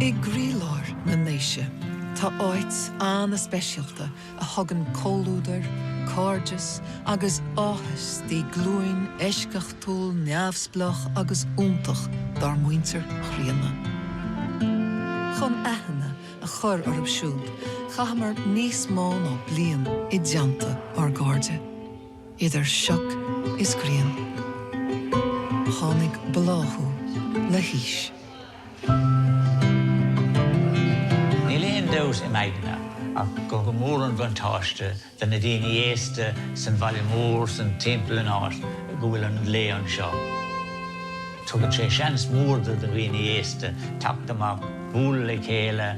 I gcroílár na nDéise tá áit an-speisialta a thugann comhluadar, cairdeas agus áthas dtí glúin eisceachtúil neamhspleách agus iontach dár muintir chríonna. Chun aithne a chur orthu siúd, chaitheamar níos mó ná bliain i dteannta ár gcairde. Idir sioc is ghrian, tháinig bláthú le haois. Níl aon dabht im aigne ach gur mór an bhuntáiste do na daoine aosta san bhaile mór san timpeall an áit go bhfuil an glao anseo. Tugann sé seans mór do dhaoine aosta teacht amach, bualadh le chéile,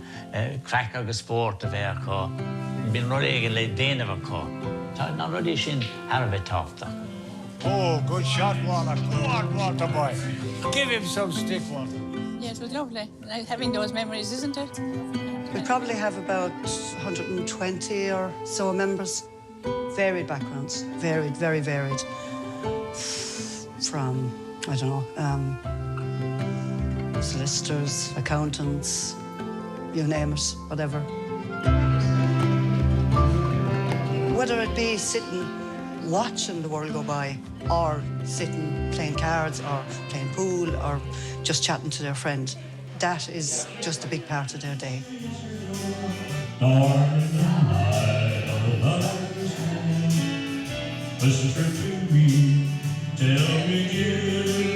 craic agus spórt a bheith acu. Bíonn rud éigin le déanamh acu. Tá na rudaí sin thar a bheith tábhachtach. Oh, good shot, Walter. Go on, Walter boy. Give him some stick, Walter. Yeah, it was lovely having those memories, isn't it? We probably have about 120 or so members. Varied backgrounds, varied, very varied. From, I don't know, um, solicitors, accountants, you name it, whatever. Whether it be sitting watching the world go by or sitting playing cards or playing pool or just chatting to their friend, that is just a big part of their day. Whisper to me, tell me dear.